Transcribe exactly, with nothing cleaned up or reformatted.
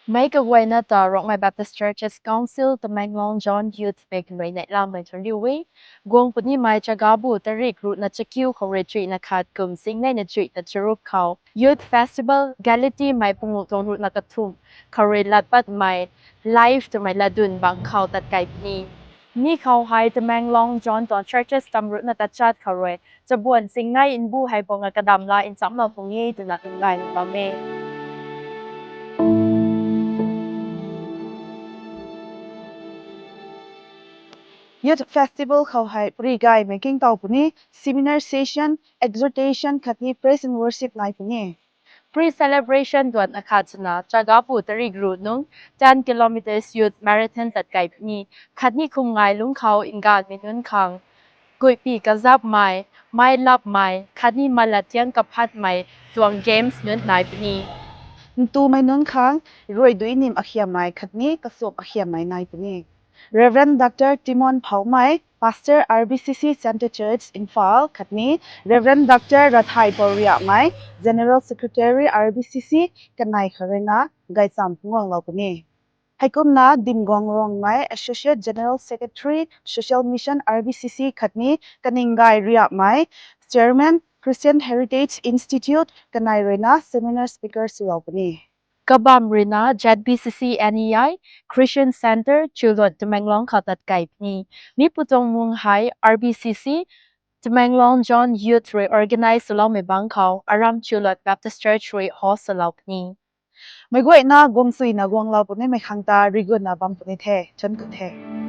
Mei kaguayna ta Rongmei Baptist Churches Council Tamenglong Zone Youth mei kanei neihlamei thu riu e. Guang punimei Chagabu tarik ruhna chakiu khou rui chuihna khat kum singneina chuihna charuk khou Youth Festival Galatimei pungu tuang ruhna kathumh khou rui latpatmei Life twmei latdyn bang khou tat kai puni. Mi khou hei Tamenglong Zone tuang churches tam ruhna tachat khou rui chabuan singnei nbu hei bang a kadam la nchamlou puni twna ngai bam e. Youth Festival khou hei puri gaymei kingtow puni, seminar session, exhortation khatni praise and worship nai puni. Pre-celebration duan akhat swna Chagapu tarik ruh nung ten kilometers youth marathon tat kai puni, khatni khum ngai lungc khou nganvmei nunc khang guihpi kazapmei, mei lapmei, khatni malat tiang kaphatmei tuang games nunc nai puni. Ntumei nunc khang ruaidui nim akhiammei khatni kasum akhiammei nai puni. Reverend Doctor Timon Phoumei, Pastor R B C C Centre Church Imphal khatni Reverend Doctor Rathai Pouriamei, General Secretary R B C C kanei khou ruina gaychamv phungc guanglou puni. Heikumna Dimguang Rongmei, Associate General Secretary, Social Mission R B C C khatni Kaninggai Riamei, Chairman, Christian Heritage Institute kanei ruina seminar speaker swlou puni. Kabam ruina Z B C C N E I Christian Centre, Chulot, Tamenglong khou tat kai puni. Mi pu tuang mung hei R B C C Tamenglong Zone Youth rui organize swloumei bang khou Aram Chulot Baptist Church rui host swlou puni. Meic guayna guang suina guanglou punimei khang ta rigutna bam puni the, chun ku the.